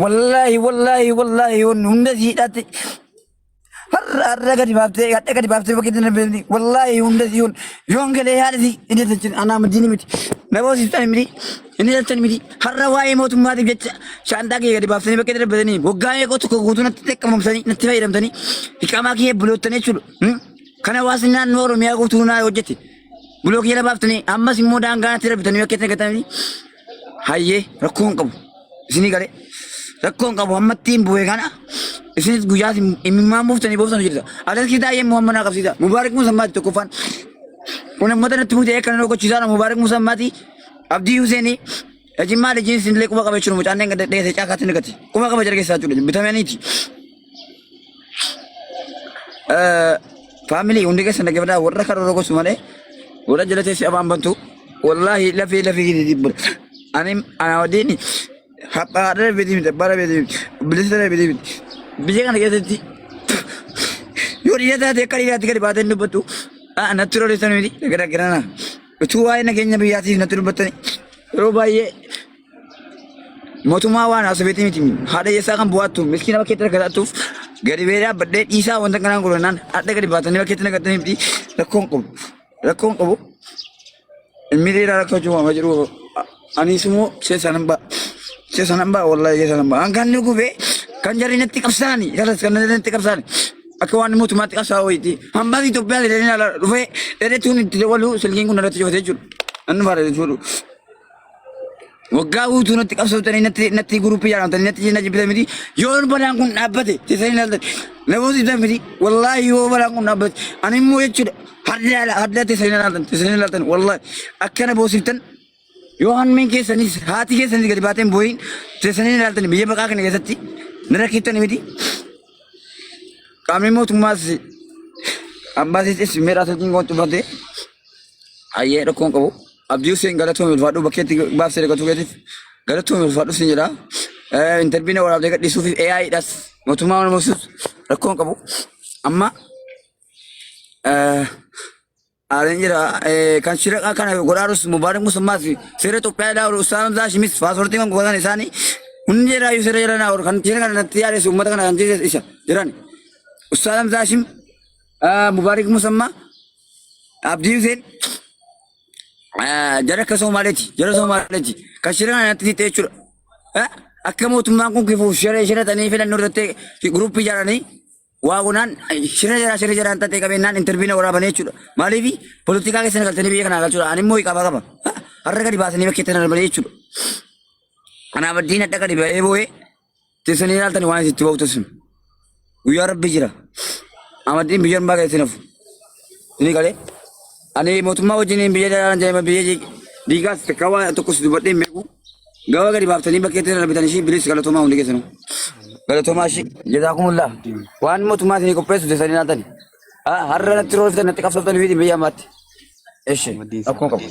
Wallaahi wallaahi wallaahi wanni hunda siidhaatti har'a har'a gadi baaftee hadha gadi baaftee bakka itti darbee wallaahi hunda sii yoon galee haadha sii inni tachin anaa madiini miti na boosiftan miti inni tachin miti har'a waa'ee mootummaatiif jecha shaantaa kee gadi baaftanii bakka itti darbatanii waggaa meeqa tokko guutuu natti xeqqamamsanii natti fayyadamtanii iqaamaa kiyya buloottanii jechuudha. Kana hawaasni naannoo Oromiyaa guutuu naa hojjete. Bulookii jala baaftanii ammas immoo daangaa natti darbitanii bakka itti gatanii hayyee rakkoo hin qabu. Isinii galee rakkoo hin qabu hamma ittiin bu'e kana isinis guyyaa isin imimmaan buuftanii booftan jirta. Alas taa'ee immoo amma naa qabsiisa. Mubaarik Musammaati tokkoffaan. Kun ummata natti buutee akkana nu gochiisaa Mubaarik Musammaati Abdii Huseenii Jimmaa lijiin isinillee quba qaba jechuudha mucaan dheenga dheese caakaatti ni gati. Quba qaba jara keessaa jechuudha bitamaniiti. Faamilii hundi keessa dhaggeeffadhaa warra karoora gosu malee warra jala teessee afaan bantu wallaahi lafee lafee gidi bula. Ani ana wadiin haphaa darbiti miti abbaa darbiti miti bilisa darbiti miti biyya kana keessatti yoo dhiira taate akka dhiiraatti gadi baatee hin dubbattu natti roorrisan miti gara garana utuu waa'ee nageenya biyyaatiif natti dubbattani yeroo baay'ee Mootummaa waan haasofeetii miti haadha hiyyeessaa kan bu'aattu miskiina bakkeetti rakkataattuuf gadi ba'ee dhaabbadhee dhiisaa wanta kanaan godhannaan hadha gadi baatanii bakkeetti naqattanii miti rakkoon qabu rakkoon qabu ilmi dhiiraa rakkoo cufamaa jiru anis immoo keessaa nan ba'a keessaa nan ba'a wallaahi keessaa nan ba'a hangaan ni gubee kan jarri natti qabsaani kanas kan jarri natti qabsaani akka waan mootummaatti qabsaa wayiiti hambaas Itoophiyaa jedhanii ala dhufee dheeretuun itti dabalu silkiin kun irratti cufatee jechuudha nan dhufaadha jechuudha. Waggaa guutuu natti qabsootanii natti natti guruppii jaalamtanii natti na jibbitan miti. Yoo balaan kun dhaabbate teessanii ilaaltan namoota jibbitan miti. Wallaahi yoo balaan kun dhaabbate ani immoo jechuudha haddaa haddaa teessanii ilaaltan teessanii ilaaltan wallaahi akkana boosiftan yoo harmeen keessanis haati keessanis gadi baateen booyin teessanii ilaaltan biyya baqaa kana keessatti na rakkiftan miti. Qaamni mootummaas ambaasiitis meedhaa silkiin koon cufate ayyee rakkoon qabu. Abdii Hussein galatoomi ulfaadhu bakkeetti baafsee gatuu keetiif galatoomi ulfaadhu sin jedha. Intarviin waraabdee gadhiisuuf AI dhas mootummaa mormuus rakkoon qabu. Amma aareen jira kan shira kana godhaarus Mubaarak Musammaas seera Itoophiyaa ilaalu Ustaaz Hamzaa Shimis paaspoortii kan godhan isaanii hundi jiraayyuu seera jala naa kan shira kana natti yaadeessu uummata kana kan jeeses isa jiran. Ustaaz Hamzaa Hashim Mubaarak Musammaa Abdii Hussein jara akka Somaaleeti jara Somaaleeti kan shira kana natti ta'e jechuudha. Akka mootummaan kun kifuuf shira shiratanii filannoo irratti guruppii ijaaranii waa gonaan shira jaraa shira jaraan ta'e qabeenyaan intarviina waraabanii jechuudha. Maaliif poolitikaa keessa galtanii biyya kanaa galchuudha. Ani immoo qaba qaba. Har'a gadi baasanii bakkeetti darbanii jechuudha. Kanaaf addiin hadha gadi ba'ee boo'ee teessanii ilaaltanii waan itti ba'u sun. Guyyaa rabbi jira. Amaddiin biyya ormaa keessatti nafu. Inni galee. Ani mootummaa wajjin biyya daraaran jedhama biyya diigaas takka waa tokkos dubbadhee hin beeku. Gaba gadi baaftanii bakkeetti darbitan ishii bilis galatoomaa hundi keessanuu. Galatoomaa ishii jazaakumullah. Waan mootummaa isinii qopheessu teessanii ilaaltani. Har'a natti roolftan natti qabsooftanii fi biyya ammaatti. Eshi akkuma qabu.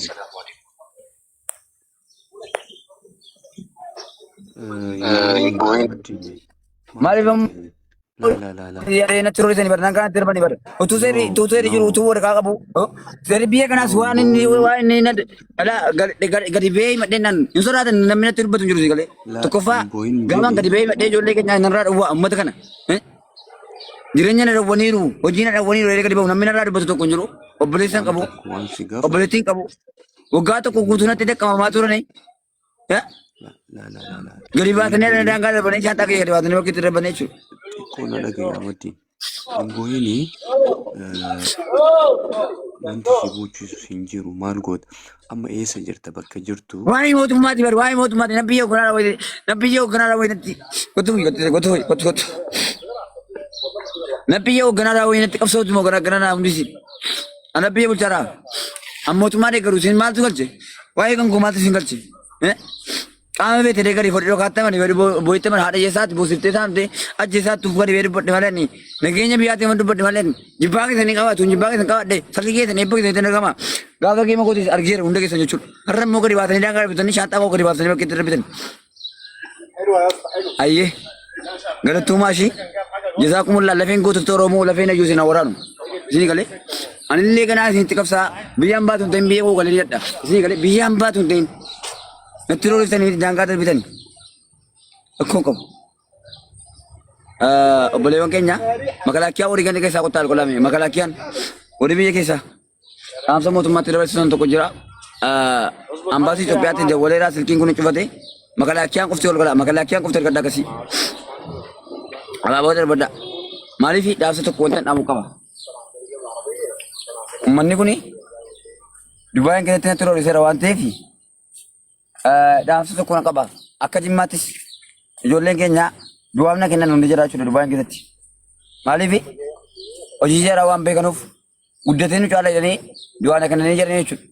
Maaliif ammoo yaadee natti roolftan barnaan kanatti darbanii bara. Utuu seerri utuu seerri jiru utuu waraqaa qabu. Seerri biyya kanaas waan inni gadi ba'ee himadhee naan hin sodaatan namni natti dubbatu hin jiru si galee. Tokkoffaa gamaan gadi ba'ee himadhee ijoollee keenya narraa dhowwaa uummata kana. Jireenya na dhowwaniiru hojii na dhowwaniiru jedhee gadi ba'u namni narraa dubbatu tokko hin jiru. Obboleessa hin qabu obboleettii hin qabu. Waggaa tokko guutuu natti dhaqqabamaa turani. Gadi baatanii daangaa darbanii shaanxaa kiyya gadi baatanii bakka itti darbanii jechuudha. Xiqqoo na dhagaye amaddi. Hin boo'ini wanti si boochisu hin jiru maal goota amma eessa jirta bakka jirtu Waa'ee mootummaati bari waa'ee mootummaati na biyya hoogganaa raawwate na biyya hoogganaa raawwate kottu kottu kottu kottu kottu na biyya hoogganaa raawwate natti qabsootu moo gara gara naa hundisi ana biyya bulchaadhaa an mootummaa deeggaru isin maaltu galche waa'ee kan koo maaltu isin galche Qaama beekte deeggarii fodhi dhokaattaman boo'ittaman haadha hiyyeessaatti buusiftee saamtee ajjeesaatti uf gadi bee dubbadhe malee ani nageenya biyyaatti man dubbadhe malee ani jibbaa keessan ni qabaatu jibbaa keessan qabadhe salki keessan eebba keessan itti argama gaafa geema kootis argeera hunda keessan jechuudha har'a immoo gadi baatanii daangaa darbitanii shaanxaa koo gadi baatanii bakka itti darbitan. Ayyee galatoomaa ishii jazaakumullah lafeen gootota Oromoo lafeen hayyuu isin haa waraanu isinii galee anillee ganaa isinitti qabsaa biyyaan baatu hin ta'in biyya koo galee ni dhadha isinii galee biyyaan baatu hin ta'in. Natti roorriftanii miti daangaa darbitanii. Rakkoon qabu. Obboleewwan keenya makalaakiyaa horii ganda keessaa qottaa alqolaame makalaakiyaan horii biyya keessaa dhaamsa mootummaatti dabarsiisan tokko jira. Ambaasii Itoophiyaatti dawwaleeraa silkiin kun cufate makalaakiyaan qofti ol galaa makalaakiyaan qofti ergaddaa akkasii. Alaabaa darbaddaa. Maaliif dhaamsa tokko wanta dhaamu qaba. Uummanni kuni Dubaayin keessatti natti roorriseera waan ta'eef dhaamsa tokko na qaba. Akka Jimmaattis ijoolleen keenya du'aaf na kennan hundi jira jechuudha Dubaayin keessatti. Maaliif hojii seeraa waan beekanuuf guddatee nu caala jedhanii du'aa na kennanii jedhanii jechuudha.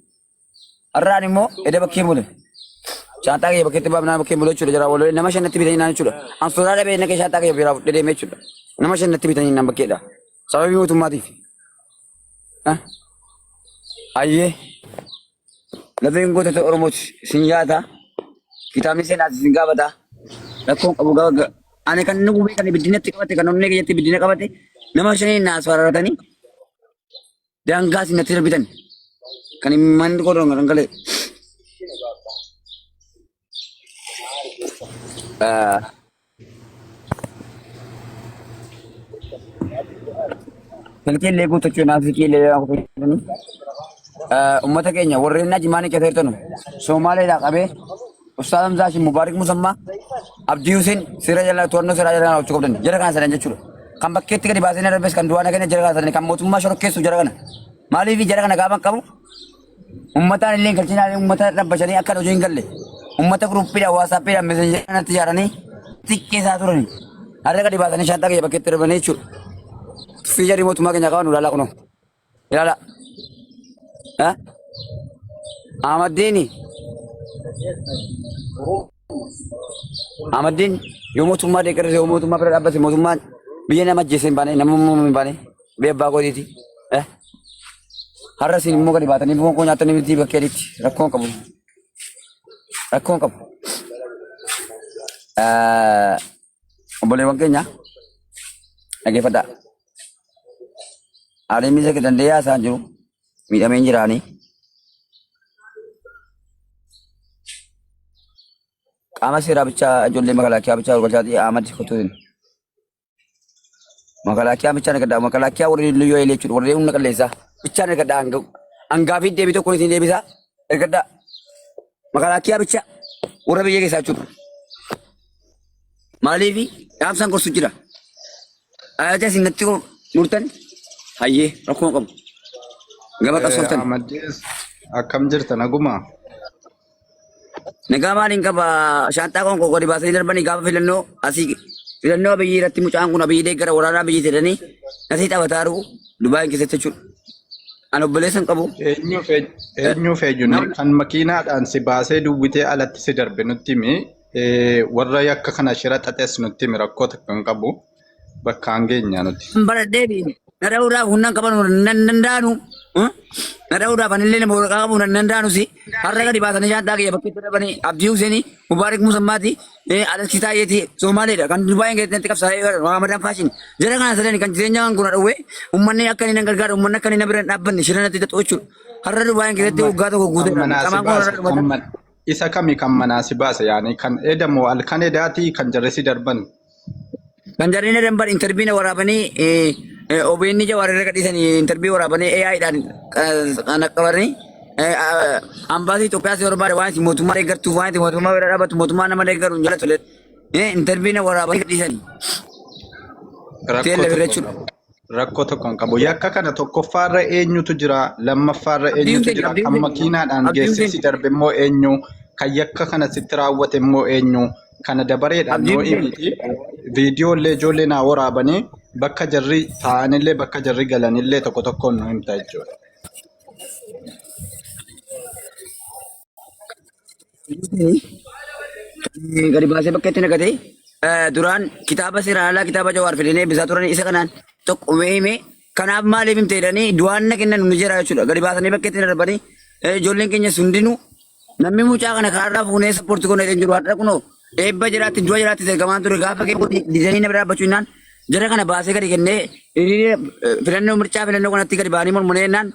Har'aan immoo eda bakkee bule. Shaanxaa kiyya bakkeetti baafnaa bakkee bule jechuudha. Jara wal nama shannatti bitanii naan jechuudha. An sodaa dhabee naqee shaanxaa kiyya biraa fudhee deemee jechuudha. Nama shannatti bitanii naan bakkeedha. Sababii mootummaatiif. Ayyee. Lafeen gootota Oromooti isin yaata. Kitaabni seenaas isin gaafata. Rakkoon qabu gaafa ani kan inni gubee kan ibiddinatti qabate kan onnee kiyyatti ibiddina qabate nama shaniin na asfaararatanii daangaa isin natti darbitan. Kan manni godhan dhangalee. Silkii illee guuttachuu naaf silkii illee guuttachuu uummata keenya warreen ajimaanii keessa jirtanu Somaaleedhaa qabee Ustaaz Hamzaa Hashim Mubaarik Musammaa Abdii Hussein seera jala to'annoo seeraa jala hojjechuu qabdan jara kana sadan jechuudha. Kan bakkeetti gadi baasanii darbes kan du'aa naganya jara kana sadan kan mootummaa shorokkeessu jara kana. Maaliif jara kana gaafa qabu Uummataan illee hin galchinaa uummata dhabbachanii akka hojii hin galle. Uummata guruppiidhaan waasaappiidhaan mesenjerii kanatti ijaaranii xiqqeessaa turani. Har'a gadi baasanii shaanxaa kiyya bakkeetti darbanii jechuudha. Tuffii jarri mootummaa keenya qaban ilaalaa kunoo. Ilaalaa. Ahmaddiini. Ahmaddiin yoo mootummaa deeggarse yoo mootummaa bira dhaabbate mootummaan biyya nama ajjeesee hin baane nama muumuu hin baane biyya abbaa kootiiti. Har'a isin immoo gadi baatanii foon koo nyaatanii miti bakkee adiitti rakkoon qabu. Rakkoon qabu. Obboleewwan keenya dhaggeeffadhaa. Adeemni isa danda'ee haasa'an jiru miidhamee hin jiraanii. Qaama seeraa bichaa ijoollee makalaakiyaa bichaa galchaatii Ahmad Kotuutin. Makalaakiyaa bichaan ergadhaa makalaakiyaa warri liyyuu eelee jechuudha warri humna qalleessaa bichaan ergadhaa hanga hangaa fi deebii tokko isin deebisaa ergadhaa makalaakiyaa bicha warra biyya keessaa jechuudha. Maaliif dhaamsaan gorsu jira. Ajaja isin natti murtan hayyee rakkoo qabu. Gama qabsooftan. Amaddees akkam jirta naguma? Nagaa maaliin qaba shaanxaa koon koo gadi baasanii darbanii gaafa filannoo asii filannoo abiyyi irratti mucaan kun abiyyi deeggara waraanaa abiyyi jedhanii nasii taphataaru Dubaayin keessatti jechuudha. Ani obboleessa hin qabu. Eenyuuf eenyuuf eenyuun kan makiinaadhaan si baasee duwwitee alatti si darbe nutti himi. Warra yakka kana shira xaxes nutti himi rakkoo takka hin qabu. Bakkaan geenya nuti. Baradhee fi na dha'uudhaaf humna hin qaban nan danda'anu. Na dha'uudhaaf anillee nama waraqaa qabu nan danda'anu si. Har'a gadi baasanii shaanxaa kiyya bakkeetti darbanii Abdii Huseenii Mubaarik Musammaati Aleksi Taayyeeti Somaaleedha kan Dubaayin keessatti qabsaa'ee Ramadan Faashin. Jara kana sadani kan jireenya kan kuna dhowwee uummanni akka inni nan gargaaru uummanni akka inni na bira hin dhaabbanne shira natti xaxu jechuudha. Har'a Dubaayin keessatti waggaa tokko Kan guuteera. manaa si Qamaan kun baase har'a kan dhumata. isa kami kan manaa si baase yaani kan edamoo halkan edaatii kan jarri si darban. Kan jarri na dambar interview na waraabanii OBN Jawaar irra gadhiisanii interview waraabanii AI dhaan kan qabanii ambaasii Itoophiyaa si barbaade waan isin mootummaa deeggartuuf waan isin mootummaa bira dhaabbattu mootummaa nama deeggaru hin jaalatu interview na waraabanii gadhiisanii. Rakkoo Teella tokko bira hin jechuudha. qabu. Rakkoo tokko hin qabu. Yakka kana tokkoffaarra eenyutu jira? Lammaffaarra Abdii eenyutu Hussein, jira? Abdii Kan Hussein, makiinaadhaan Abdii geessee Hussein, si darbe immoo eenyu? Kan yakka kana sitti raawwate immoo eenyu? Kana dabareedhaan Abdii noo Hussein. himiti. Viidiyoo illee ijoollee naa waraabanii bakka jarri taa'anillee bakka jarri galanillee tokko tokkoon nu himta jechuudha. Gadi baasee bakka itti naqatee duraan kitaaba seeraan alaa kitaaba Jawaar fidanii eebbisaa turan isa kanaan tokko hime kanaaf maaliif himte jedhanii du'aan na kennan nu jira jechuudha. Gadi baasanii bakka itti darbanii ijoolleen keenyas hundinuu namni mucaa kana karaarraa fuunee sappoortii goona jedheen jiru har'a kunoo eebba jiraatti du'a jiraatti ergamaan ture gaafa kee didanii na bira dhaabbachuu jennaan jara kana baasee gadi kennee hiriira filannoo mircaa filannoo kanatti gadi baanii mormanii jennaan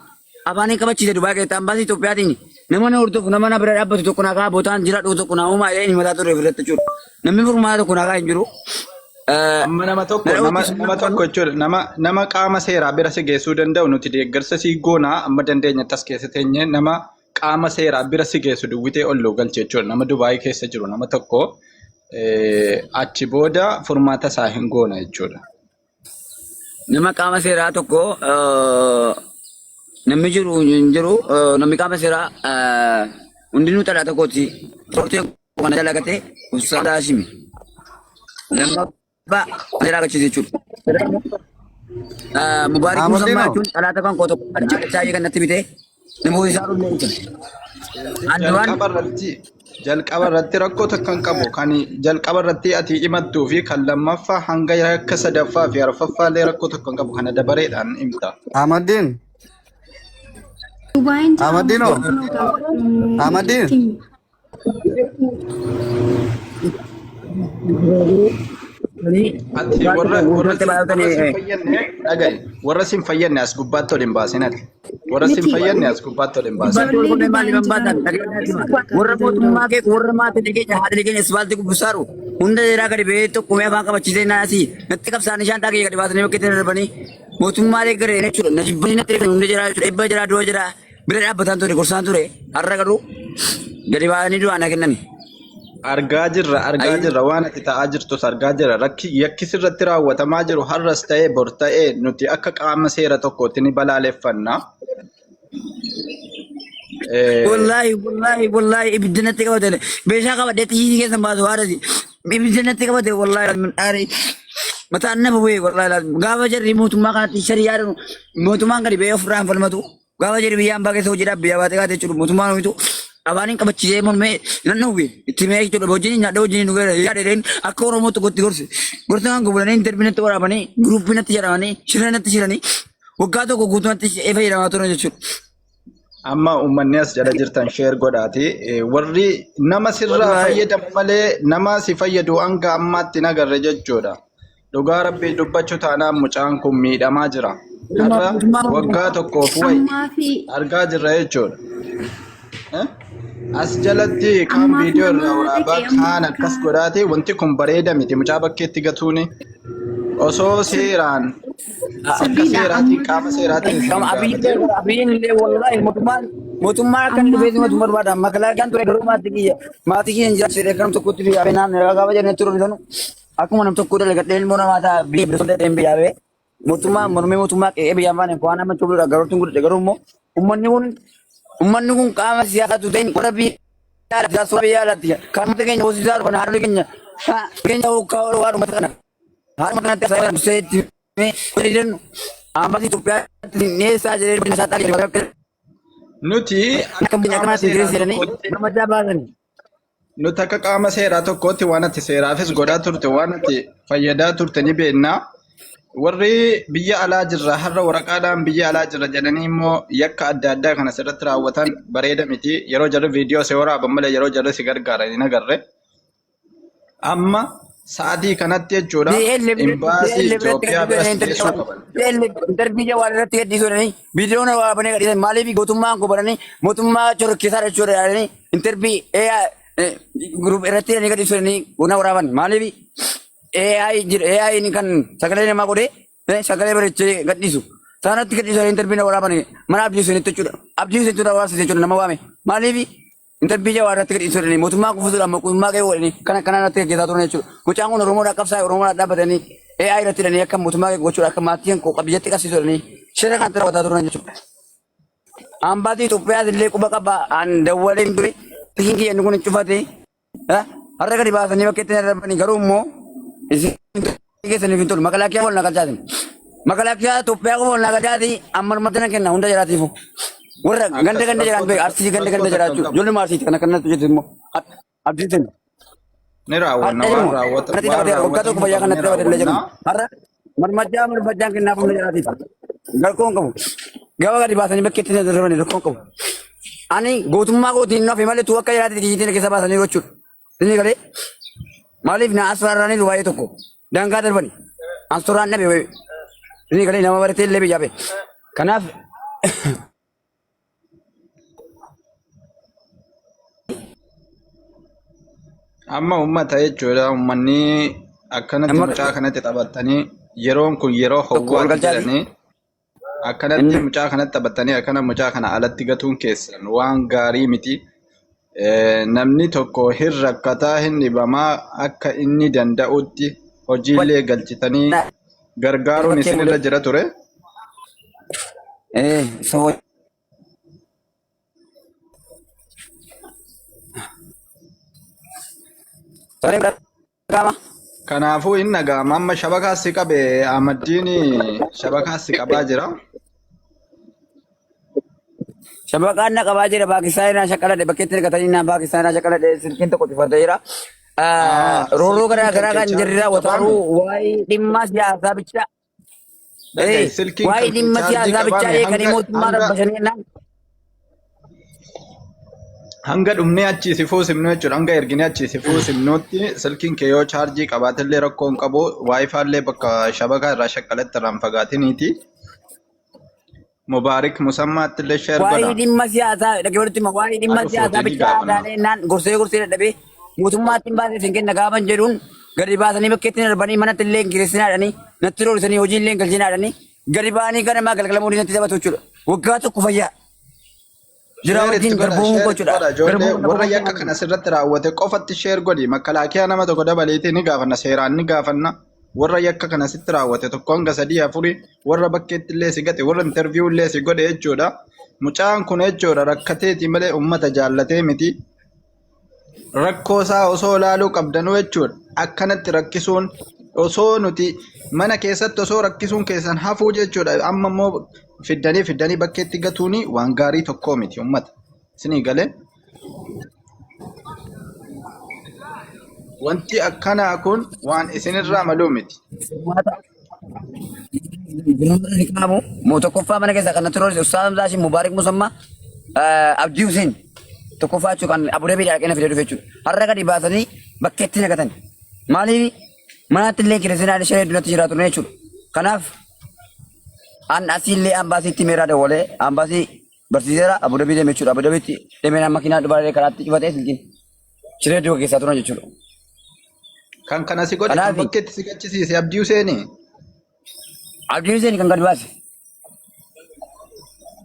afaaniin qabachiise Dubaay keessatti ambaasii Itoophiyaatiin nama na hordofu nama na bira dhaabbatu tokko naa kaa bootaan jira dhufu tokko naa uumaa jedhee himataa ture ofirratti jechuudha. Namni furmaata tokko naa kaa hin jiru. Amma nama Na tokko nama dhawwachiisu nama tokko jechuudha nama nama qaama seeraa bira si geessuu danda'u nuti deeggarsa si goonaa amma dandeenyatti as keessa teenyee nama qaama seeraa bira si geessu duwwitee ol nu galche jechuudha nama Dubaayii keessa jiru nama tokko achi booda furmaata isaa hin goona jechuudha. Nama qaama seeraa tokko namni jiru hin jiru namni qaama seeraa hundinuu xalaa tokkooti. Tortee kana dalagatee Ustaaz Haashimi. Lammaffaa seeraa agarsiisa jechuudha. Mubaarik Musammaa Ahmadiinoo jechuun xalaata kan koo tokko chaayii kan natti bitee namoota isaa dhullee jechuudha. Anduwaan Jalqaba irratti jalqaba irratti rakkoo takka hin qabu. Kan jalqaba irratti ati himattuu fi kan lammaffaa hanga yakka sadaffaa fi arfaffaa illee rakkoo takka hin qabu. Kana dabareedhaan himta. Ahmadiin Dubaayeen jira Ahmadiinoo amma gaafadhu Ahmadiin itti Ati warra warra si warra sin fayyadne dhaga'i. Warra sin fayyadne as gubbaatti ol hin baasin ati. Warra sin miti fayyadne as gubbaatti ol hin baasin. ijoollee Dubaayeen jiran Warra mootummaa kee warra maatii keenya haadha keenya isbaaltii gubbisaaru hunda seeraa gadi ba'ee tokkumee afaan qabachiisee naasii natti qabsaanii shaantaa kiyya gadi baasanii bakka ittiin darbanii mootummaa deeggaree jechuudha. Na jibbanii natti deeggaranii hunda jiraa jechuudha. Dhibba jiraa du'a jiraa bira dhaabbataan ture gorsaan ture har'a garuu gadi ba'anii du'aa na kennani. Argaa jirra, argaa jirra, waan ati ta'aa jirtus argaa jirra. Rakki yakki sirratti raawwatamaa jiru har'as ta'ee bor ta'ee nuti akka qaama seera tokkootti ni balaaleffanna. Wallaahi wallaahi wallaahi ibidda natti qabate meeshaa qabadhee xiyyiitii keessa baasu haadhati ibidda natti qabate wallaahi laazim dhaare mataan na bu'ee wallaahi laazim gaafa jarri mootummaa kanatti shari'aa mootummaan gadi ba'ee ofirraa hin falmatu. Gaafa jedhu biyya ambaa keessa hojiidhaaf biyya baatee kaatee jechuudha mootummaan hojiitu afaaniin qabachiisee mormee nan dhowwe itti mee jechuudha hojiin nyaadha hojiin nu gara yaada jedheen akka Oromoo tokkotti gorse gorsa kan gobulanii intervii natti waraabanii guruuppii natti jedhamanii shira natti shiranii waggaa tokko guutumatti fayyadamaa turan jechuudha. Amma uummanni as jala jirtan sheer godhaati. Warri nama sirraa Wallaahi. fayyadamu malee nama si fayyadu hanga ammaatti hin agarre jechuudha. Dhugaa rabbii dubbachuu taanaan mucaan kun miidhamaa jira. Har'a waggaa tokkoof wayi Ammaa fi argaa jirra jechuudha. Eh? As jalatti kaan ammaaf viidiyoo irraa nama waraabaa dhaqee amma kaan akkas bakka godhaate wanti kun bareeda miti mucaa bakkeetti gatuuni. Osoo seeraan akka sirriidha seeraatiin amma qaama garuu seeraatiin isin Kama abiyyi gaafatee abiyyiin illee wallahi mootummaan mootummaan akka inni ammaaf dhufee simatu nama barbaada. Makalaakaan ture garuu maatii kiyya maatii kiyya hin jiraatu jedhee akkam tokkotti biyya abee naan gaafa jedhanii ture sanu akkuma nam tokko dalagadhee ilmoo namaa ta'a biyya bilisummaa ta'een biyya abee mootummaa mormee mootummaa qe'ee biyya ambaan waan amma cubuudha garuu tun guddaa garuu immoo uummanni kun uummanni kun qaama siyaasaatu ta'in warra biyya alaatti biyya alaatti kan uummata keenya hojjetaa kan haadholii keenya keenya hokkaa waan uummata kana haadhuma kanatti asirraa duseetti hojjetan ambaasii Itoophiyaatti dhiyeessaa jedhee isaa xaaqee nuti akka akka biyya qaama kanaatti seeraa Ingiliz jedhanii tokkootti nama addaa baasanii. Nuti akka qaama seeraa tokkootti waan ati seeraafis godhaa turte waan ati fayyadaa turte ni beekna. Warri biyya alaa jirra har'a waraqaadhaan biyya alaa jirra jedhanii immoo yakka adda addaa kana sirratti raawwatan bareeda miti. Yeroo jarri viidiyoo si waraaban malee yeroo jarri si gargaaran hin agarre. Amma sa'aatii kanatti jechuudha DL biratti imbaasii DL biratti Itoophiyaa bira si geessuu qaban. DL interview jawaar irratti gadhiisuu jedhanii viidiyoon waraabanii gadhiisan maaliif gootummaan koo baranii mootummaa shororkeessaa jechuudha jedhanii interview AI group irratti jedhanii gadhiisuu jedhanii gona waraaban maaliif AI jira AI kan sagalee namaa godhee sagalee bareechee gadhiisu saanatti gadhiisu jedhanii interview na waraaban mana abdii sunitti jechuudha abdii sunitti waraabsise jechuudha nama waame maaliif Intalli biyya waa irratti gadhiisuu jedhanii mootummaa kufusuudhaan mootummaa gahee godhanii kana kana irratti gaggeessaa turan jechuudha. Mucaan kun Oromoodhaan qabsaa'e Oromoodhaan dhaabbatanii AI irratti hidhanii akka mootummaa gahee gochuudha akka maatiin koo biyyatti qabsiisuu jedhanii shira kan raawwataa turan jechuudha. Ambaatii Itoophiyaas illee quba qaba an dawwaleen ture tikiin kiyya inni kun hin cufate har'a gadi baasanii bakka itti darbanii garuu immoo isin keessaniif hin tolu makalaakiyaa wal naqalchaatin. Makalaakiyaa Itoophiyaa qofa wal naqalchaati amma dhumatti nan kenna hunda jiraatiifu. Warra ganda Akkas ganda rakkoo jiraan beeku takka arsii ganda rakkoo ganda takka hin jiraachuu qabu. ijoollee maarsiiti kana kanatti hojjetu immoo abdiitin. Ni raawwanna Har'a waan jiru raawwata kanatti waan taphatee waggaa tokko raawwatamuu fayyaa qabu ni kanatti taphatee illee jiru. raawwanna. Har'a marmajjaa marmajjaan kennaaf hunda jiraatiif. Garkoo hin qabu. Gaba gadi baasanii bakkeetti na darbanii rakkoo hin qabu. Ani gootummaa kootiin nafe malee tuu akka jiraate xiyyiitiin keessa baasanii gochuudha. Inni galee maaliif na asfaarraanii waa'ee tokko daangaa darbani. Ansoraan dhabe wayii. Inni galee nama baratee illee biyyaa ba'e. Kanaaf Amma uummata jechuudha uummanni Akkanatti Amma mucaa kanatti taphattanii yeroon kun yeroo tokko ol howwaati galchaati. jedhanii akkanatti Inni mucaa kanatti taphattanii akkana mucaa kana alatti gatuun keessan waan gaarii miti. Namni tokko hin rakkataa hin dhibamaa akka inni danda'utti hojiilee galchitanii gargaaruun bakkee isinirra bulee. jira ture. Soo Sagalee dhaga'ama. Kanaafuu hin dhaga'ama. Amma shabakaa si qabe Ahmaddiin shabakaa si qabaa jira. Shabakaan na qabaa jira Paakistaan irraa shaqaladhe bakkeetti argatanii naan Paakistaan irraa shaqaladhe silkiin tokko cufatee jira. Rooroo Silkiin garaa kan garaa kee kan chaarjii jirra qabaami. wataaruu waa'ee dhimma siyaasaa bichaa. Dhaga'i silkiin Waa'ee kan kee dhimma chaarjii siyaasaa bichaa qabaami eeganii hanga mootummaa hanga rabbasanii naan hanga dhumnee achii si fuusimnu jechuudha. Hanga erginee achii si fuusimnutti silkiin kee yoo chaarjii qabaatellee rakkoo hin qabu. Waayifaallee bakka shabakaa irraa shaqqaletti irraa hin fagaatiniiti. Mubaarik Musammaatti illee sheer waa'ee godha. dhimma siyaasaa dhaggeeffatu hima waa'ee dhimma Aduu siyaasaa fuutee ni bichaa gaafanna. taanee naan gorsee gorsee dadhabee mootummaatti hin baasee isin kenna gaafan jedhuun gadi baasanii bakkeetti darbanii manatti illee hin kireessinaadhanii natti roorisanii hojii illee hin galchinaadhanii gadi ba'anii ganamaa galgala moodii natti taphatu jechuudha. Waggaa tokko fayyaa jiraa Sheer itti wajjin godha, garboomuu sheer itti jechuudha. godha. Ijoollee Garboomuu warra yakka kana sirratti raawwate qofatti sheer godhi. Makalaakiyaa nama tokko dabaleetii ni gaafanna, seeraan ni gaafanna. Warra yakka kana sitti raawwate tokko hanga sadii afurii warra bakkeetti illee si gate warra interview illee si godhe jechuudha. Mucaan kun jechuudha rakkateeti malee uummata jaallatee miti. Rakkoo isaa osoo ilaaluu qabdanuu jechuudha. Akkanatti rakkisuun osoo nuti mana keessatti osoo rakkisuun keessan hafuu jechuudha. Amma immoo fiddanii fiddanii bakkeetti gatuuni waan gaarii tokkoo miti uummata. Isinii galee wanti akkanaa kun waan isinirraa maluu miti. Qaamu moo tokkoffaa mana keessa kan natti roorse Ustaaz Hamzaa Hashim Mubaarik Musammaa Abdii Hussein tokkoffaa jechuun kan Abu Dhabii dhaqee na fidee dhufe jechuudha. Har'a gadi baasanii bakkeetti naqatan. Maaliif manatti illee kiristiinaa ishee hedduunatti jiraatu jechuudha. Kanaaf an asiillee ambaasiitti meeraa dawwalee ambaasii barsiiseera Abu Dhabii deeme jechuudha. Abu Dhabiitti deemee makiinaa dubaree karaatti cufatee silkiin shiree duuba keessaa turan jechuudha. Kan kana si godhe kan Kanaaf bakkeetti si gachisiise Abdii Huseenii. Abdii Hussein kan gadi baase.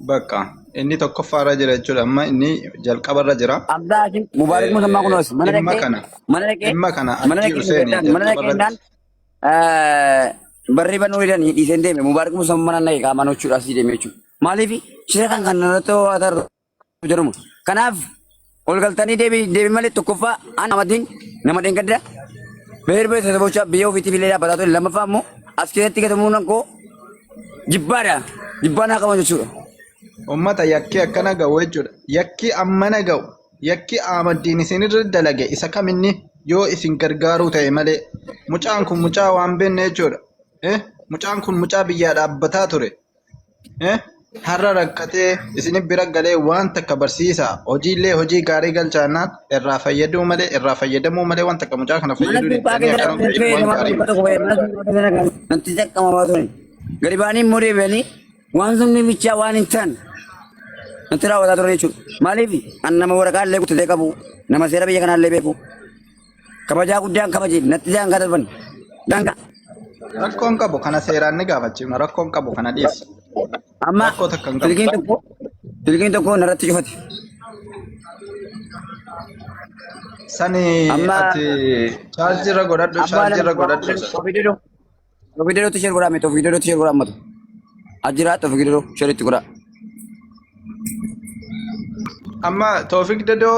Bakka inni tokkoffaarra jira jechuudha. Amma inni jalqabarra jira. Hamzaa Hashim Mubaarak Musammaa kunoos mana Dhimma dhaqee kana mana dhaqee dhimma kana mana Abdii dhaqee Huseenii mana dhaqee jalqabarratti naan barri banuu didanii dhiiseen deeme Mubaarak Musammaa mana dhaqee qaamaan hochuudhaaf sii deeme jechuudha. Maaliif shira kan kan irratti ho'ataa jedhamu. Kanaaf ol galtanii deebi deebi malee tokkoffaa an amatiin nama dheengadda beer beer sabochaa biyya ofiitti filee dhaabbataa ture lammaffaa immoo as keessatti gatamuun koo jibbaadha jibbaa naa qaban jechuudha. Uummata yakkii akkana ga'u jechuudha. Yakkii ammana ga'u yakkii Ahmaddiin isinirra dalage isa kaminni yoo isin gargaaruu ta'e malee mucaan kun mucaa waan beekne jechuudha. Mucaan kun mucaa biyyaa dhaabbataa ture. Har'a rakkatee isin bira galee waan takka barsiisaa hojiillee hojii gaarii galchaannaan irraa fayyaduu malee irraa fayyadamuu malee waan takka mucaa kana Mana fayyaduu cuuphaa dhiistanii akkana keessatti gochuun waan nama gaarii dhibba miti. tokko fayyada. Mana cuuphaa keessatti natti caqqamamaa ture. Gadi ba'anii immoo deebi'anii waan sun bichaa waan hin taane natti raawwataa ture jechuudha. Maaliif an nama waraqaa illee guttatee qabu nama seera biyya kanaa illee beeku kabajaa guddaan kabaje natti daangaa darban daangaa. Rakkoon qabu kana seeraan ni gaafachiifna rakkoon qabu kana dhiisi. Amma Rakkoo takka hin qabu. silkiin tokko narratti cufate. Sani Amma ati chaarjirra godhadhu abbaa chaarjirra nama godhadhu san. Ofiidedootti sheer godhaa miti ofiidedootti sheer godhaa ammatu. Ajjiraatti ofiidedoo sheer itti godhaa. Amma Toofiq Dadoo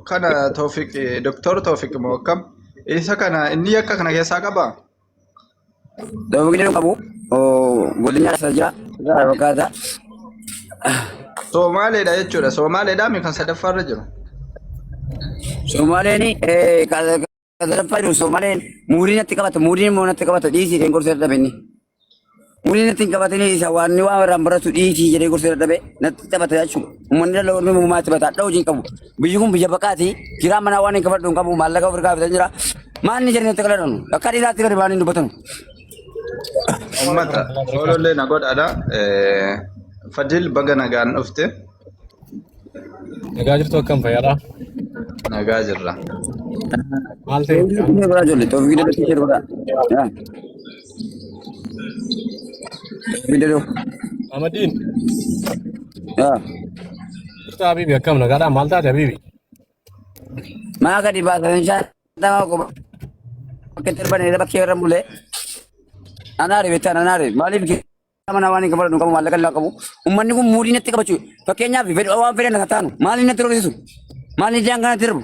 kana Toofiq Doktor Toofiq moo akkam isa kana inni yakka kana keessaa qabaa? Ofiidedoo qabu godina isa jira fakkaata. Soomaaleedha jechuudha. Soomaaleedha mi kan sadaffaarra jiru? Somaaleen sadaffaa jiru Somaaleen muurii natti qabata muuriin immoo natti qabata dhiisii jedhee gorsee dadhabe inni. Muurii natti hin qabatini isa waan inni waan irraan baratu dhiisii jedhee gorsee dadhabe natti taphata jechuudha. Uummanni dhala Oromoo uumamaa itti bata hadha hojii hin qabu. Biyyi kun biyya baqaati. Kiraa manaa waan hin kafadhu hin qabu maallaqa ofirraa bitan jira. Maal inni jedhanii natti qaladhanu akka dhiiraatti gadi ba'anii hin dubbatanu. Uummata foolollee na godhaadha. Fadil baga nagaan dhufte. Nagaa jirtu akkam fayyaadha? Nagaa jirra. Maal ta'e mucaan? Toofiq godhaa ijoollee. Toofiq dadoo ishee godhaa. Yaa. Toofiq dadoo. Amadiin Yaa. jirta Habibi akkam nagaadhaa maal taate Habibi? Maa gadi baasanii shaantama qofa. Bakka darban bakkee irra bulee. Anaare beektaa anaare maaliif mana waan hin qabu qabu maallaqa illee qabu. Uummanni kun muudii natti qabachuu fakkeenyaaf fedha waan fedhan haa taanu maaliif natti rorrisu maaliif daangaa natti darbu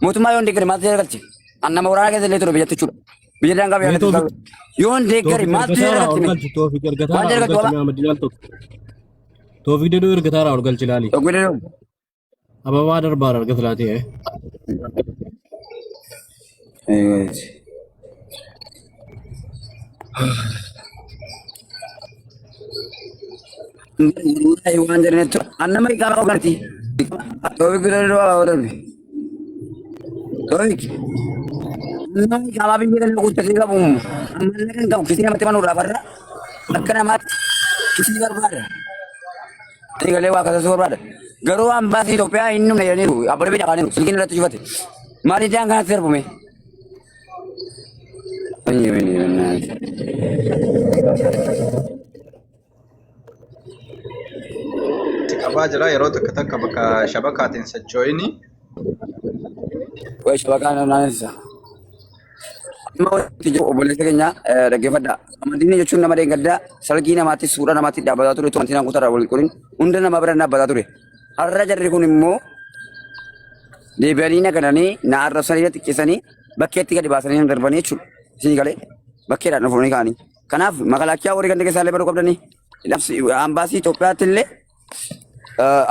mootummaa yoon deeggare maaltu jala galche an nama waraana keessa illee ture biyyatti jechuudha biyya daangaa biyya Mee keessatti Toofiq yoon deeggare Toofiq maaltu jala ergataaraa ol galche galchi Toofiq waan ergataaraa jala ol galche galchi wala mee Amadiin al tokko. Toofiq dedoo ergataaraa ol galchi laali. Toofiq dedoo Ababaa darbaara argata laatee. Wallahi waan jedhanitti an nama iqaama qabu kanatti Toofiq dedoo ababaa darbe Toofiq nama iqaamaa biyya kana guuttatee qabu mallaqa hin qabu kisii namatti manuudhaaf har'a akka namaatti kisii barbaada. Inni galee waa kasasuu barbaada. Garuu ambaasii Itoophiyaa hin dhumne jedhaniiru. Abbaa biyya qaaniiru. Silkiin irratti cufate. Maaliif daan kanatti darbume? Si qabaa jira yeroo takka takka bakka shabakaatiin socho'ini. Way shabakaa naannessa. Amma wanti jiru obboleessa keenya dhaggeeffadha. Amantiin jechuun nama deeggaddaa salgii namaatti suura namaatti dhaabbataa ture amantiin aan kutaarraa wal qorin hunda nama bira dhaabbataa ture. Har'a jarri kun immoo deebi'anii na gananii na arrabsanii na xiqqeessanii bakkeetti gadi baasanii na darbanii jechuudha. Isin galee bakkeedhaan dhufanii ka'anii. Kanaaf makalaakiyaa warri ganda keessaa illee baruu qabdanii ambaasii Itoophiyaatti illee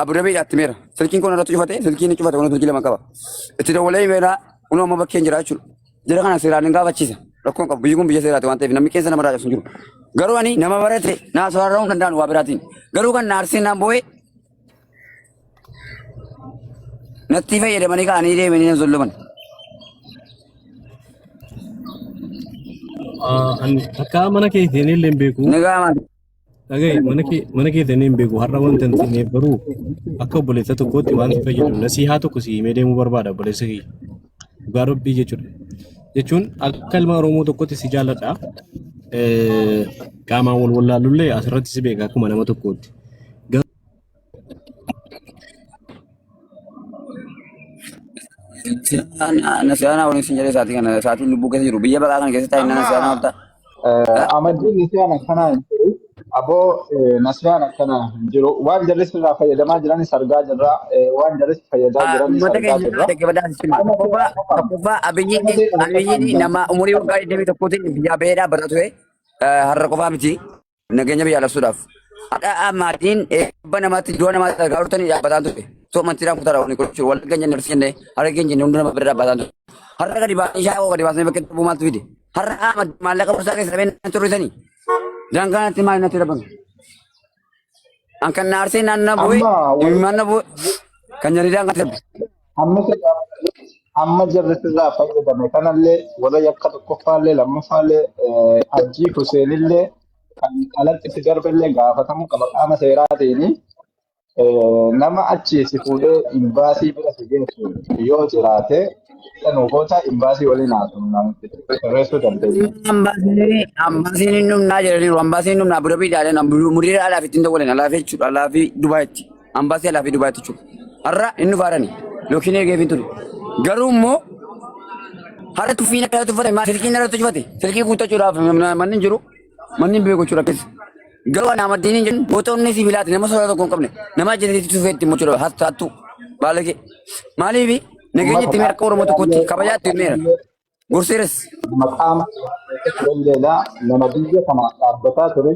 Abu Dhabiidhaatti meera. Silkiin kun irratti cufate silkiin ni cufate kun silkii lama qaba. Itti dawwalee himeera kun amma bakkeen jira jechuudha. Jara kana seeraan hin gaafachiisa. Rakkoon qabu biyyi kun biyya seeraati waan ta'eef namni keessa nama raajabsu hin jiru. Garuu ani nama barate naa soraarraa hin danda'an waa biraatiin. Garuu kan na arseen naan boo'e natti fayyadamanii ka'anii deemanii na zolloman. Akka mana keetiin illee hin beeku. Nagaa maal? Dhaga'i mana kee ta'anii hin beeku har'a wanta hin ta'eef garuu akka obboleessa tokkootti waan si fayyadu nasihaa tokko si himee deemuu barbaada obboleessa kiyya. Dhugaa dubbii jechuudha. Jechuun akka ilma Oromoo tokkotti si jaalladha. Qaamaan wal wallaalullee asirratti si beeka akkuma nama tokkootti. Nasiyaanaa waliin sin jedhee sa'aatii kana sa'aatiin lubbuu keessa jiru biyya baqaa kana keessa taa'e Amma nasiyaanaa wal ta'a. Amaddiin nasiyaan akkanaa hin jiru. Aboo nasiyaan akkanaa hin jiru. Waan jarri sirraa fayyadamaa jiranis argaa jirra. Waan jarri fayyadaa jiranis Uummata argaa keenya jirra. dhaggeeffadhaa jechuudha. Qaama Tokkoffaa seeraa qofaan tokkoffaa qaama abiyyiin seeraa qofaan abiyyiin nama umurii waggaa 21tiin biyyaa bahee dhaabbataa ture har'a qofaa miti. Nageenya biyyaa labsuudhaaf. Hadha maatiin eebba namaatti du'a namaatti argaa turtanii dhaabbataan ture. Soo amantiidhaan kutaadha waliin godhachuu wal keenya arsii jennee harka keenya jennee hunda nama bira dhaabbataan ture. Har'a gadi baasanii shaa'oo gadi baasanii bakka itti maaltu fide? Har'a Ahmad maallaqa borsaa keessa dhabee natti turrisanii. Daangaa natti maal natti dhabame? An kan na arsee naannoo bu'ee Amma wal imimmaan na bu'e kan jarri daangaa darbe. Amma sirraa amma jarri sirraa fayyadame kanallee warra yakka tokkoffaallee lammaffaallee Hajjii Huseenillee kan alatti itti darbellee gaafatamuu qaba qaama seeraatiin. Nama achii si fuudhee imbaasii bira si geessu yoo jiraate nu goota imbaasii waliin haasofna sirreessuu dandeenya. Ambaasiin ambaasiin hin dhumnaa jedhaniiru. Ambaasiin hin dhumnaa Abu Dhabii jedhan muriira alaaf ittiin dawwalan alaaf jechuudha. Alaa fi Dubaayitti. Ambaasii alaa fi Dubaayitti jechuudha. Har'a hin dhufaarani. Yookiin ergeef hin ture. Garuu immoo har'a tuffiin akka tuffate maal silkiin irratti cufate silkii guuttachuudhaaf manni hin jiru. Manni hin beeku jechuudha keessa. Garuu ana amaddiin hin jennu gootonni sibiilaati nama sodaa tokko hin qabne nama ajjeesetti tufee itti jechuudha hattu hattu baalagee. Maaliif nageenya Uummata itti himee akka Oromoo tokkotti kabajaa itti himeera. Gorseeras. Nama qaama turelleedha. Nama biyya kanaaf dhaabbataa ture.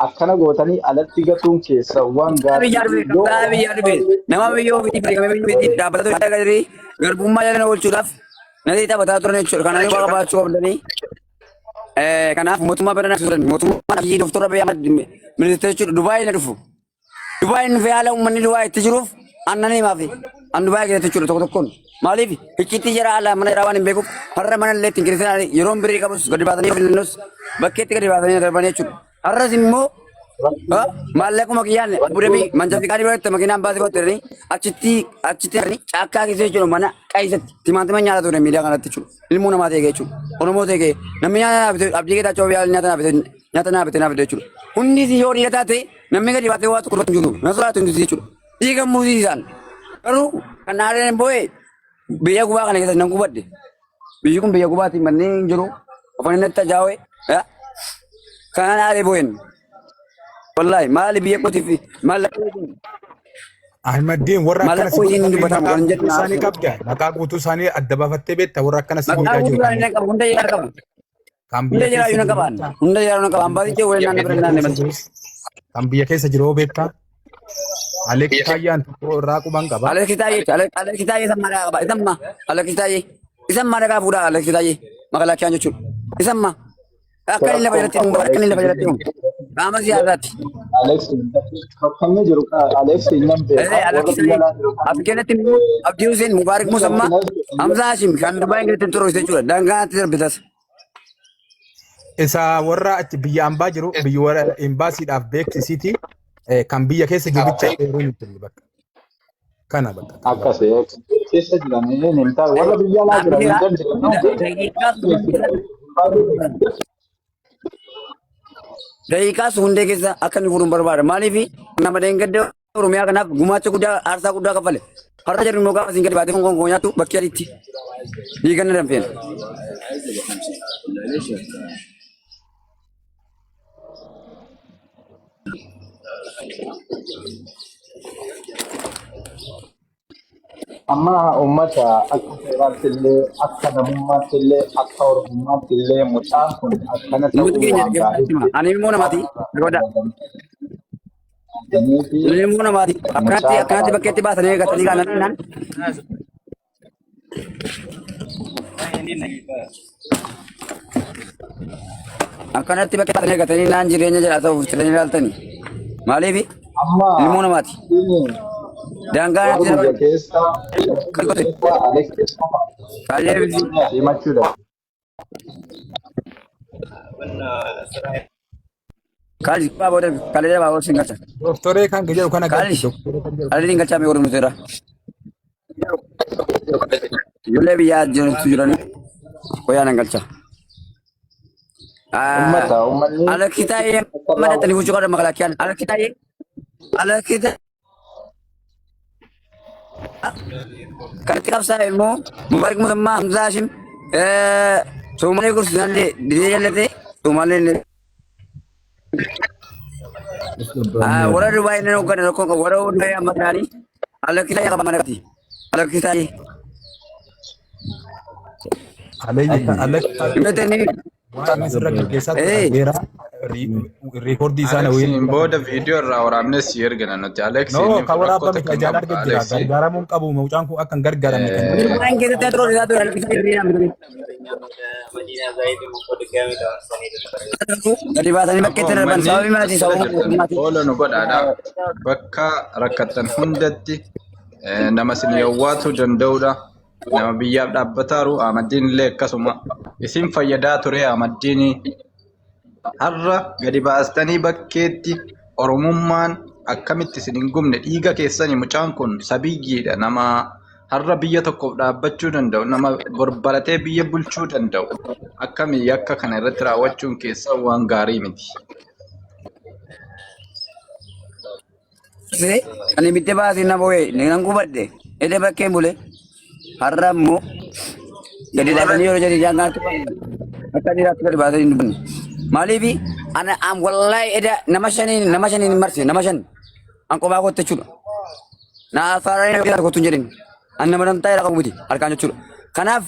Akkana gootanii alatti gatuun keessa waan Qabsaa gaarii biyyaa dhufe, yoo qabsaa biyyaa dhufe. Nama biyya ofiitii beekamee biyya ofiitii dhaabbataa ture gadi garbummaa jala oolchuudhaaf natti taphataa turan jechuudha. Kanaaf waa qabaachuu qabdanii. Kanaaf mootummaa bira turan mootummaa biyyi Dooktor Abiy Ahmad ministeera jechuudha Dubaayii na dhufu. Dubaayin dhufee haala uummanni Dubaay itti jiruuf annan himaafi. An Dubaay keessatti jechuudha tokko tokkoon. Maaliif icciitti jara haala mana jara waan hin beekuuf har'a mana illee ittiin kiristinaa yeroon birrii qabus gadi baasanii filannus bakkeetti gadi baasanii darbanii jechuudha. Har'as immoo Maallaquma kiyyaan Abu Dhabii manjafiqaanii biratti makiinaan baasee qottanii achitti achitti caakkaa keessa jechuudha mana qaysatti timaatima nyaata ture miidiyaa kanatti jechuudha. Ilmoo namaa ta'e jechuudha. Oromoo ta'e namni nyaata naaf bite abdii geetaachoo biyyaa nyaata naaf bite nyaata naaf bite naaf bite jechuudha. Hundi si yoo dhiira taate namni gadi baatee waa tokko hin jiru. Na sodaatu hin jiru jechuudha. Dhiiga muuzii isaan. Garuu kan haadha boo'ee biyya gubaa kana keessa nan gubadhe. Biyyi kun biyya gubaati manneen hin jiru. Afaan inni tajaawee. Kanaan haadha boo'een. Wallaahi maali biyya kootiif maallaqa Ahmaddiin warra akkana maallaqa si hojiin godhan dubbatamu maqaa kan guutuu jedhu isaanii qabda. Maqaa guutuu isaanii adda baafattee beekta warra akkana si Maqaa miidhaa jiru guutuu kan isaanii nan qaba hunda jedhaa qaba. kan Hunda biyya jedhaa keessa iyyuu nan jiru qabaan. beekta. Hunda jedhaa nan qaba. Ambaatii jee waliin Kan naannoo bira biyya naannoo keessa malee. jirus kan biyya keessa jiru hoo beekta. Alex Taayyaan tokko irraa quban qaba. Alex Taayee Alex Taayee isan maadhaa qaba. Isan ma Alex Taayee isan maadhaa qaba fuudhaa Alex Taayee makalaakiyaan jechuudha. Isan ma akka inni lafa jalatti himu akka inni lafa jalatti himu qaama siyaasaati. Alex bakka inni jiru Alex nan beeka Alex warra biyya alaa jiru As keessatti immoo Abdii Hussein Mubaarik Musammaa Hamza Hashim kan Dubaay keessatti turre jechuudha. Daangaatti darbitas. Isa warra achi biyya ambaa jiru biyya warra imbaasiidhaaf beeksisiiti kan biyya keessa jiru bicha eeruu nutti himi bakka. Kana bakka kan Akkas keessa jiran hin ta'a warra biyya alaa jiran hin danda'an. Daqiiqaas hundee keessa akka inni fuudhuun barbaada. Maaliif nama deengadde Oromiyaa kanaaf gumaacha guddaa aarsaa guddaa kaffale. Har'a jedhu immoo gaafa isin gadi baatee foon koo nyaattu bakkee adiitti dhiiganna danfeen. Amma uummata akka seeraatti illee akka namummaatti illee akka oromummaatti illee mucaan kun akkana Uummata ta'uu keenya waan dhaggeeffadhaa hima. gaariitti Ani immoo namaati. Dhaggeeffadhaa. jedhanii fi Ani immoo namaati. Akkanatti mucaa akkanatti bakkeetti baasanii eeggatanii kaananii akkanatti bakka baasanii eeggatanii naan jireenya jedhaa ta'uuf jedhanii ilaaltanii. Maaliif amma ilmoo namaati. Daangaa warra natti biyya darban. keessa Kan qote. Alex Kaalee himachuudha. Kaalis booda kaalee booda sin galcha. Doktoree kan jedhu kana galchi Kaalis doktoree kan jedhu. kaalee galchaa mee warra nuteera. Ijoollee biyyaa jirtu jiranii wayyaa nan galcha. Uummata uummanni Alakki taa'ee madattanii fuuchuu qabda makalakkiyaan. Alakki taa'ee alakki taa'ee kanatti qabsaa'e immoo Mubaarik Musammaa Hamzaa Hashim Somaalee gorsiisallee didee jallatee Somaalee warra Dubaay inni hoggana rakkoo qabu warra Dubaay amma ta'anii alakki taa'ee qaba manatti. Alakki taa'ee. Alex Himmatanii waan inni sirra gaggeessaa ture argeera. Riikoordii isaa na Aleksiin booda viidiyoo irraa waraabnee si ergina nuti. No, Aleksiin kan rakkoo waraabame takka hin ijaan qabu. arge jira. Aleksii Gargaaramuun qabu mucaan kun akka hin gargaaramne kan godhe. Dubaay keessatti haa turuu isaa ture alakki taa'ee. Gadi baasanii Aboo bakkeetti darban uummanni sababii maatii sira sababa jirtan mootummaati. oola nu godhaadha. Bakka rakkattan hundatti nama isin yawwaatuu danda'udha. Nama biyyaaf dhaabbataaru Ahmaddiin illee akkasuma isin fayyadaa ture Ahmaddiin har'a gadi baastanii bakkeetti Oromummaan akkamitti isin hin gubne dhiiga keessanii mucaan kun sabiyyiidha nama har'a biyya tokkoof dhaabbachuu danda'u nama borbaratee biyya bulchuu danda'u akkamii yakka kana irratti raawwachuun keessan waan gaarii miti. Ani bitte baasii na bo'ee nan gubadhe edee bakkeen bule har'a immoo gadi dhaabanii yeroo jedhi jaangaatti akka dhiiraatti gadi baasanii hin dubbanne. Maaliif ana am wallaahi eda nama shaniin marse nama shan an kophaa kootti jechuudha. Na afaaranii kottu hin jedhin an nama namtaa irraa qabu miti harkaan jechuudha. Kanaaf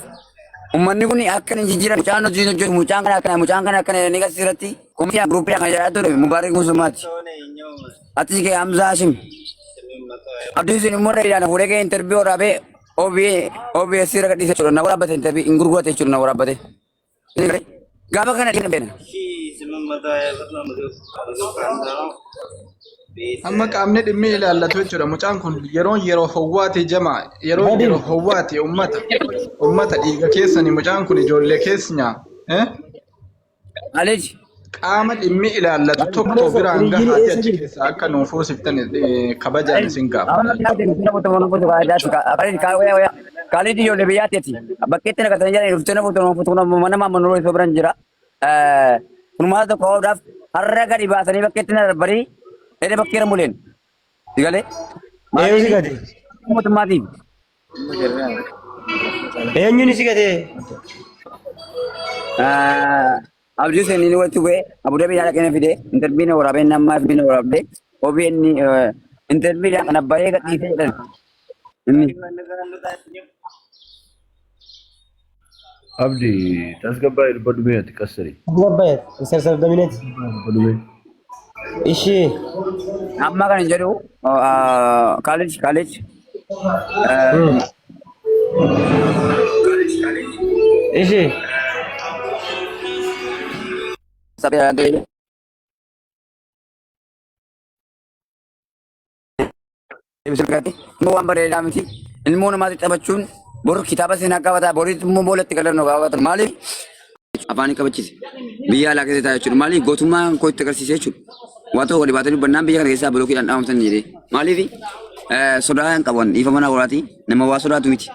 uummanni kun akka hin jijjiiran mucaan hojii hojjetu mucaan kana akkana mucaan kana akkana jedhanii qasirratti komitii guruppii kana jedhaa ture Mubaarik Musumaati. Ati kee Hamza Hashim. Abdii isin immoo dheedhaan fuudhee kee interview waraabee OBS irra gadhiise jechuudha. Na waraabbate interview hin gurgurate jechuudha na waraabbate. Gaafa kana dhiina beena. Amma qaamni dhimmi ilaallatu jechuudha. Mucaan kun yeroon yeroo howwaati jamaa yeroon yeroo howwaati ummata ummata dhiiga keessani mucaan kun ijoollee keessa eh? Aleej. Qaama dhimmi ilaallatu tokko Obboleessa biraan hiriyyini gahaati eessa achi jirti? keessaa akka nuuf fuusiftan kabajaan isin gaafadha jechuudha. Kaalid ijoollee biyyaatti bakkeetti naqatanii jiran dhuftee na fuutu mana maamma nuroo isoo biran jira. Kunumaa tokko ho'uudhaaf har'a gadi baasanii bakkeetti na darbanii dheedee bakkeera muleen. Sigalee Eenyu si maaliif gate? mootummaatiif Eenyuun si gate? Abdii Hussein inni walitti bu'ee Abu Dhabii haadha keenya fidee intarviin waraabee nama fi waraabdee OBN intarviidhaan kana bahee gadhiisee jedhan. Inni Abdi tasgabbaa'ee dubbadhu mee ati qassari. Gabbaa'e sarsardaminati. Dubbadhu mee. Ishee. Amma kan hin jedhu kaaleji kaaleji Ishee. Immoo waan bareedaa miti. Ilmoo namaatti taphachuun bor kitaaba seenaa qabata boritti immoo boolatti galannu qabata maaliif afaan kabachiise biyya alaa keessa taa'e jechuudha maaliif gootummaa koo itti agarsiise jechuudha waa tokko gadi baatanii dubbannaan biyya kana keessaa bilookiidhaan dhaamamtan jedhee maaliif sodaa hin qaban dhiifama naa godhaati nama waa sodaatu miti.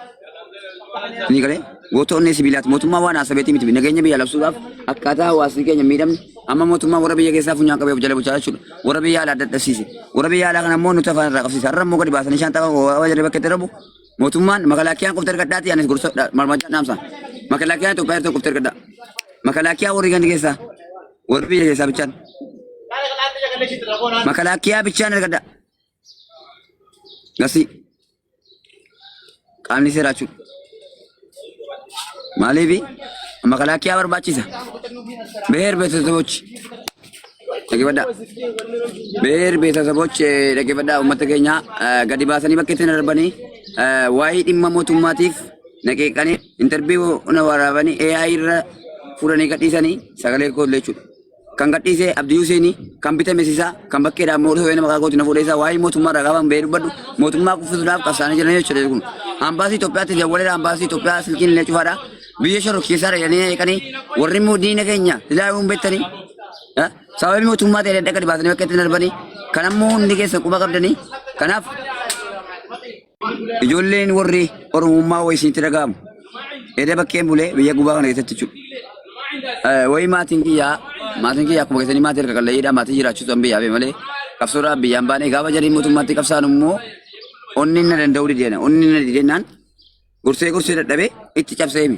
Ni galee goota onnee sibiilaati. Mootummaa waan haasabeetii miti. Nageenya biyya labsuudhaaf akkaataa hawaasni keenya miidhamne amma mootummaa warra biyya keessaa funyaan qabee of jala bulchaa jechuudha. Warra biyya alaa dadhabsiise. Warra biyya alaa kana immoo nuti afaan irraa qabsiise. Har'a immoo gadi baasanii shaan xaqa waa jedhee bakka itti darbu. Mootummaan makalaakiyaan qofti argadhaati anis gorsa marmachaa dhaamsa. Makalaakiyaan Itoophiyaa jirtu qofti argadha. Makalaakiyaa warri gandi keessaa warri biyya keessaa bichaan. Makalaakiyaa bichaan argadha. Gasii. Qaamni seeraa jechuudha. Maaliif makalaakiyaa barbaachisa? Beer beeksisabochi. Dhaggeeffadhaa. Beer beeksisabochi dhaggeeffadhaa uummata keenya gadi baasanii bakka itti darbanii waa'ee dhimma mootummaatiif naqeeqanii intarviiyuu na waraabanii AI irra fuudhanii gadhiisanii sagalee koo illee jechuudha. Kan gadhiise Abdii Huseeni, kan bitame isaa, kan bakkeedhaa immoo osoo inni maqaa kootiin na fuudhee isaa waa'ee mootummaa irraa gaafa bahee dubbadhu mootummaa kuffisuudhaaf qabsaa'anii jiran jechuudha kun. Ambaasii Itoophiyaatti dawwaleera ambaasii Itoophiyaa silkiin illee cufaadha. Biyya shoror keessaa jedhanii eeqanii warri immoo diina keenya silaa hin beektanii. Sababii mootummaa ta'e dhaqanii baasanii bakka itti darbanii kan ammoo hundi keessa quba qabdanii kanaaf ijoolleen warri Oromummaa wayii isinitti dhaga'amu. Edda bakkeen bulee biyya gubaa kana keessatti jechuudha. Wayii maatiin kiyyaa maatiin kiyyaa akkuma keessanii maatii harka qalleeyyiidha maatii jiraachisu an biyyaa bee malee qabsoodhaaf biyyaan baanee gaafa jarii mootummaatti qabsaan immoo onni na danda'uu dideena onni na dideenaan gorsee gorsee dadhabee itti cabsee himi.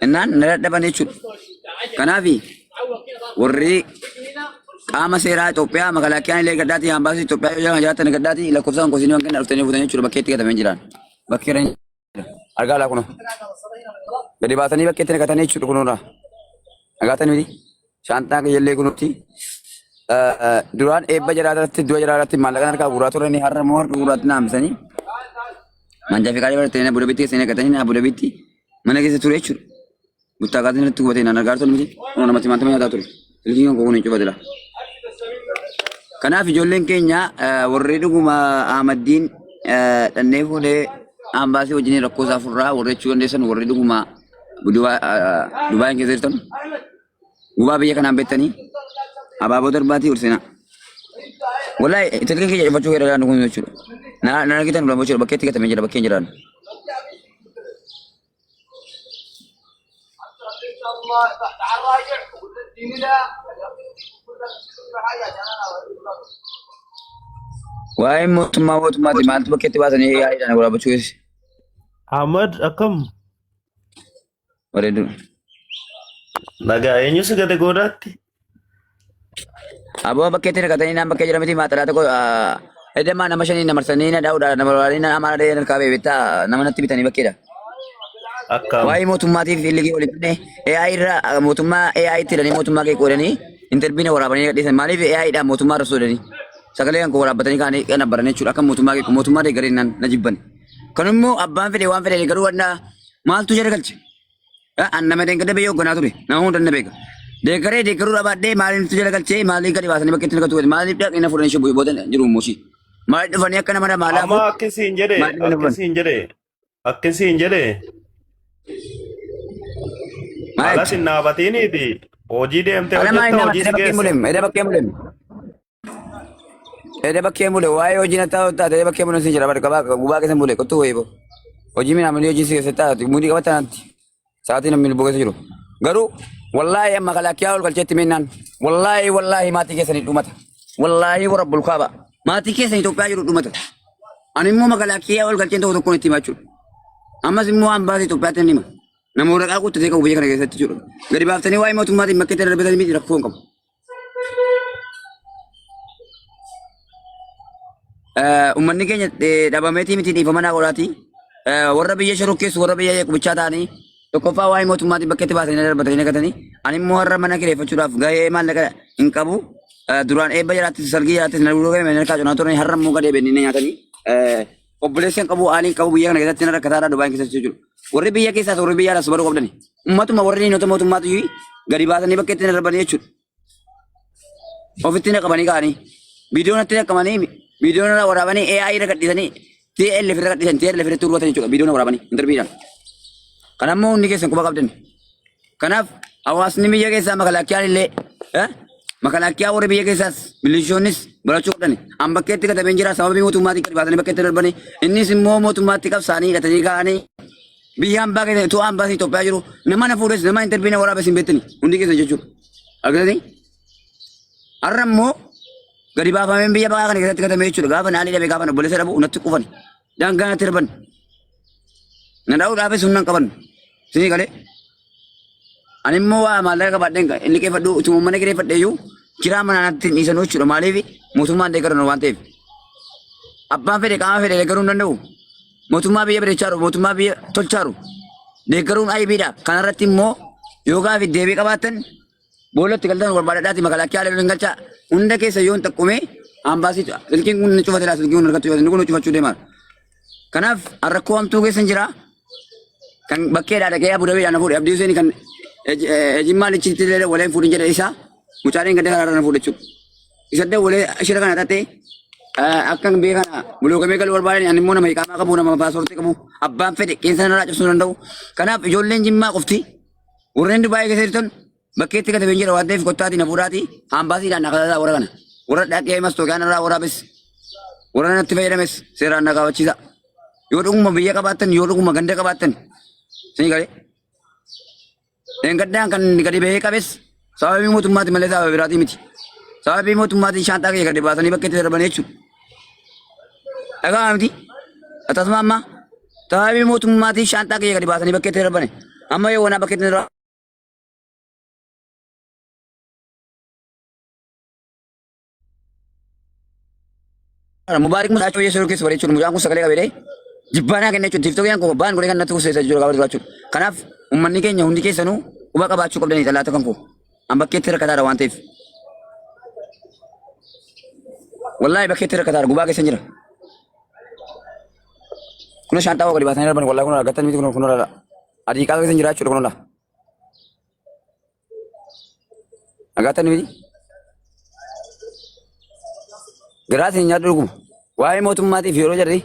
Innaan na dadhaban jechuudha. Kanaaf warri qaama seeraa Itoophiyaa makalaakiyaan illee gaddaati ambaasii Itoophiyaa yoo jedhan jiraatan gaddaati lakkoofsaan kosiinii waan kenna dhuftanii fuutanii jechuudha bakkeetti gatamee jiraan. Bakkee irra argaa laa kunoo. Gadi baasanii bakkeetti naqatanii jechuudha kunuudha. Naqatanii miti. Shaantaa kiyyallee kunuutti. Duraan eebba jaraa irratti du'a jaraa irratti maallaqaan harkaa guuraa turanii har'a immoo harka guuraatti naamsanii. Manjaa fi qaalii baratanii Abu Dhabiitti keessanii naqatanii Abu Dhabiitti mana keessa ture jechuudha. Buttaa kaatiin irratti gubatee naan argaa turte miti. Kunoo namatti maantama nyaataa ture. Silkiin kan koo kun hin cufate laa. Kanaaf ijoolleen keenya warri dhuguma Ahmaddiin dhannee fuudhee ambaasii wajjin rakkoo isaa furraa warri jechuu dandeessan warri dhuguma Dubaayin keessa jirtan gubaa biyya kanaan beektanii abaaboo darbaatii ol seenaa. Wallahi silkiin kiyya cufachuu keessa dhaan kun jechuudha. Na na argitan ulama jechuudha bakkeetti gatamee jira bakkeen jiraan. Waa'ee mootummaa mootummaati maaltu bakkeetti baasanii yaa'iidhaan waraabachuu keessa. Ahmad akkam? Bareedu. Nagaa eenyu si gate goodaatti? Aboo bakkeetti naqatanii naan bakkee jira miti maaxalaa tokko edamaa nama shanii na marsanii na dhaa'uudha nama waraanii na amaara dhahee harkaa ba'e bittaa nama natti bitanii bakkeedha. Akkam? Waa'ee mootummaatiif illigii waliin fidne AI irra mootummaa AI itti hidhanii mootummaa kee qoodanii intarviina waraabanii gadhiisan maaliif AI dhaan mootummaa irra soodanii sagalee kan koo waraabbatanii kaanii kan abbaranii jechuudha akka mootummaa kee mootummaa deeggareen naan na jibban. Kan immoo abbaan fedhe waan fedhe garuu wanna maaltu jara galche. An nama deeggaree biyya hoogganaa ture nama hunda na beeka. Deeggaree deeggaruu dhabaadhee maaliif jala galchee maaliif gadi baasanii bakka itti naqatu maaliif dhaqee na fuudhanii shubbu booda jiru immoo maaliif dhufanii akka nama Amma maalaafu akkasiin jedhe maaliif na fuudhan. akkasiin jedhe akkasiin jedhe Maal alas hin dhaabatiiniiti Hojii deemtee Alamaa hojjetta inni hojii edda si bakkee geesse. mulem, edda bakkee mulem. Edda bakkee mule waa'ee hojii na taa'u taate edda bakkee mule sin jira barka baaka gubaa keessa mule kottu wayii bo. Hojii minaa hojii si keessa taate mudii qabata naatti. Sa'aatii namni lubbuu keessa jiru. Garuu wallaahi amma kalaakiyaa ol galcheetti minnaan wallaahi wallaahi maatii keessanii dhumata. Wallaahi warabbul kaaba maatii keessan Itoophiyaa jiru dhumata. Ani immoo makalaakiyaa ol galcheen tokko tokkoon itti himaa jechuudha. Ammas immoo ambaasii Itoophiyaatti nan hima. Nama waraqaa guuttatee qabu biyya kana keessatti jechuudha. Gadi baaftanii waa'ee mootummaatiin bakka itti darbitanii miti rakkoo hin qabu. Uummanni keenya dhabameetii miti dhiifama naa godhaati. Warra biyya shorokkeessu warra biyya qubichaa ta'anii tokkoffaa waa'ee mootummaatiin bakka itti baasanii darbatanii naqatanii ani immoo har'a mana kireeffachuudhaaf gahee maallaqa hin qabu. Duraan eebba jiraattis sargii jiraattis na dura gahee harkaa cunaa turanii har'a immoo gadee beennee nyaatanii obboleessa hin qabu haali hin qabu biyya kana keessatti na rakkataadha Dubaay keessatti jechuudha. Warri biyya keessaas warri biyya alaas baruu qabdani. Uummatuma warri diinota mootummaatu gadi baasanii bakka itti darbanii jechuudha. Ofitti naqamanii ka'anii viidiyoo natti naqamanii viidiyoo na waraabanii AI irra gadhiisanii TLF irra gadhiisan TLF irratti urwatan jechuudha viidiyoo na waraabanii intarviidhaan. Kana immoo hundi keessan quba qabdan. Kanaaf hawaasni biyya keessaa makalaakiyaan illee makalaakiyaa warri biyya keessaas milishoonnis barachuu qabdan. An bakkeetti gatameen jira sababii mootummaatiin gadi baasanii bakkeetti darbanii innis immoo mootummaatti qabsaanii hidhatanii ka'anii biyya hambaa keessa utuu ambaasii Itoophiyaa jiru nama na fuudhes nama intarviina waraabes hin beektani hundi keessan jechuudha. Argatanii? Har'a immoo gadi baafameen biyya baqaa kana keessatti gatame jechuudha. Gaafa naalii dhabe gaafa obboleessa dhabu natti qufan. Daangaa natti darban. Na dha'uudhaafis humna hin qaban. Isinii galee. Ani immoo waa maallaqa qabaadheen inni qeeffadhu utuma mana kireeffadhe iyyuu kiraa manaa natti hin dhiisan jechuudha. Maaliif mootummaan deeggaran waan ta'eef. Abbaan fedhe qaama fedhe deeggaruu hin danda'u. Mootummaa biyya bareechaaru mootummaa biyya tolchaaru deeggaruun aybiidha. Kanarratti immoo yoo gaafi deebii qabaattan Boolatti galtan barbaadadhaati makalaakiyaa leeluu hin galchaa. Hunda keessa yoon xaqqumee ambaasii silkiin kun ni cufate laa silkiin kun harkatti cufate inni kun cufachuu deema. Kanaaf rakkoo hamtuu keessa hin jira. Kan bakkeedhaa dhaqee Abu Dhabiidhaan na fuudhe Abdii Hussein kan Jimmaa lichitti illee waleen fuudhin jedhe isaa mucaaleen gadda karaarra na fuudhe jechuudha. Isa illee walee shira kana xaxee akka biyya kana bulookamee galuu barbaadan ani immoo nama iqaamaa qabu nama paaspoortii qabu abbaan fedhe qeensa narraa cabsuu danda'u. Kanaaf ijoolleen Jimmaa qofti warreen Dubaayii keessa jirtan Bakkeetti katabeen jira waan ta'eef kottaatii na fuudhaatii ambaasiidhaan na kadhataa warra kana. Warra dhaqee mastooqiyaan irraa waraabes warra natti fayyadames seeraan na kaafachiisa. Yoo dhuguma biyya qabaattan yoo dhuguma ganda qabaattan isinii galee. Dheengaddaan kan gadi bahee qabes sababii mootummaati malee sababa biraatii miti. Sababii mootummaatiin shaanxaa kiyya gadi baasanii bakka itti darban jechuudha. Dhagaa miti. Akkasuma amma sababii mootummaatiin shaanxaa kiyya gadi baasanii bakka itti darbane. Amma yoo wanaa bakka itti darban. Mubaarik mucaachuu yesuus keessa bareechuun mucaan kun sagalee qabee jibbaanaa kenna jechuudha. Tiktookiin kun baan godhee kan natti kuseessa jechuudha gaafa duraachuu. Kanaaf uummanni keenya hundi keessanuu quba qabaachuu qabdanii xalaata kan koo. An bakkeetti rakkataadha waan ta'eef. Wallaahi bakkeetti rakkataadha gubaa keessa jira. Kun shaanxaa gadi baasanii darban wallaahi kun argattan miti kun kun adii qaaqa keessa jira jechuudha kun ola. Argattan miti. Garaa isin nyaadhu dhuguma. Waa'ee mootummaatiif yeroo jarri